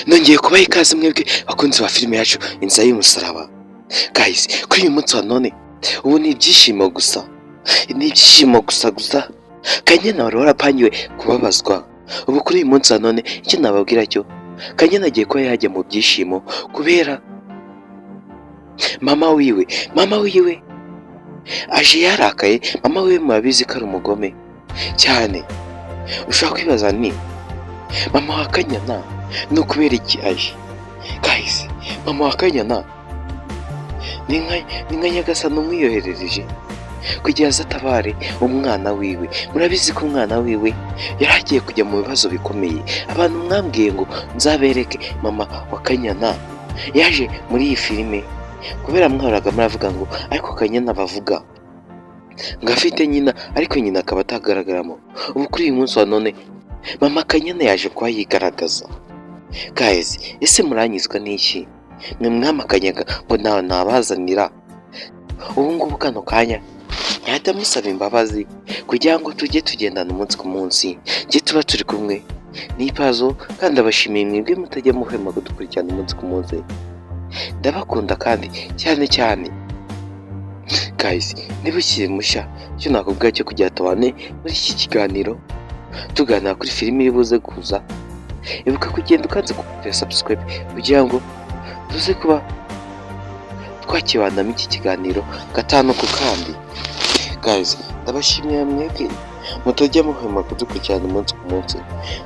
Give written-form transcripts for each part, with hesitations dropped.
Nongeye kubaha ikaze mwebwe bakunzi ba filime yacu Inzira y'Umusaraba. Guys, kuri uyu munsi wa none ubu ni ibyishimo gusa, ni ibyishimo gusa gusa. Kanyana wari warapangiwe kubabazwa, ubu kuri uyu munsi wa none icyo nababwira cyo, Kanyana agiye kuba yajya mu byishimo kubera mama wiwe. Mama wiwe aje yarakaye. Mama wiwe murabizi ko ari umugome cyane. Ushobora kwibaza ni mama wa Kanyana ni ukubera iki aje? Guys, mama wa Kanyana ni nka Nyagasani umwiyoherereje kugira aze atabare umwana wiwe. Murabizi ko umwana wiwe yari agiye kujya mu bibazo bikomeye. Abantu mwambwiye ngo nzabereke mama wa Kanyana yaje muri iyi filime, kubera mwahoraga muravuga ngo ariko Kanyana bavuga ngo afite nyina, ariko nyina akaba atagaragaramo. Ubu kuri uyu munsi wa none mama Kanyana yaje kuba yigaragaza. Guys, ese muranyuzwa n'iki? Mwe mwamakanyaga ngo ntawe nabazanira, ubu ngubu kano kanya yahita musaba imbabazi kugira ngo tujye tugendana umunsi ku munsi, njye tuba turi kumwe n'ipazo. Kandi abashimiye mwebwe mutajya muhwema kudukurikirana umunsi ku munsi. Ndabakunda kandi cyane cyane. Guys, niba ukiri mushya, icyo nakubwira cyo kugira tubane muri iki kiganiro tuganira kuri filime iri buze kuza, ibuka kugenda ukanze kuri subscribe kugira ngo tuze kuba twakibanamo iki kiganiro gatanu ku kandi. Guys, ndabashimiye mwebwe mutajya muhwema kudukurikirana umunsi ku munsi.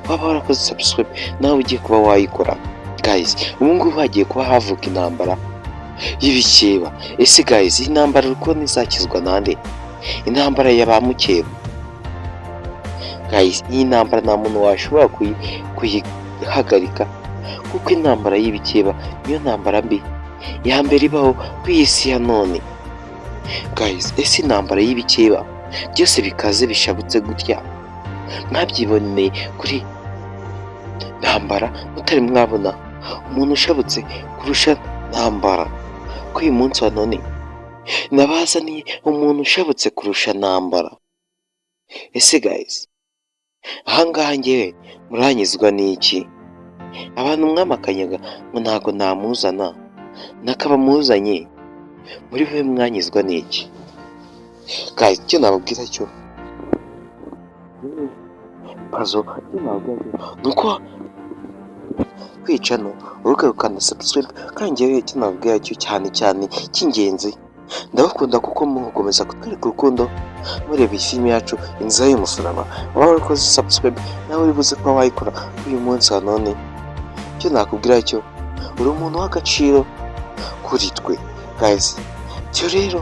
Waba warakoze subscribe, nawe ugiye kuba wayikora. Guys, ubu ngubu hagiye kuba havuka intambara y'ibikeba. Ese guys, iyi ntambara uri kubona izakizwa nande? Intambara ya ba mukeba. Guys, iyi ntambara nta muntu washobora kuyihagarika, kuko intambara y'ibikeba niyo ntambara mbi ya mbere ibaho ku isi ya none. Guys, ese intambara y'ibikeba byose bikaze bishabutse gutya, mwabyiboneye kuri Ntambara? Mutari mwabona umuntu ushabutse kurusha Ntambara. Ko uyu munsi wa none nabazaniye umuntu ushabutse kurusha Ntambara. Ese guys, ahangaha ngewe muranyuzwa n'iki? Abantu mwamakanyaga ngo ntabwo namuzana, nakaba muzanye, muri we mwanyuzwa n'iki? Guys, icyo nababwira cyo pazo, icyo nababwira cyo ni uko kwica no urubuga rukanda subscribe. Kandi ngewe icyo nababwira cyo cyane cyane cy'ingenzi, ndabakunda kuko mukomeza kutwereka urukundo mureba iyi filime yacu Inzira y'Umusaraba. Waba warakoze subscribe, nawe uri buze kuba wayikora uyu munsi wa none. Icyo nakubwira cyo, uri umuntu w'agaciro kuri twe. Guys, cyo rero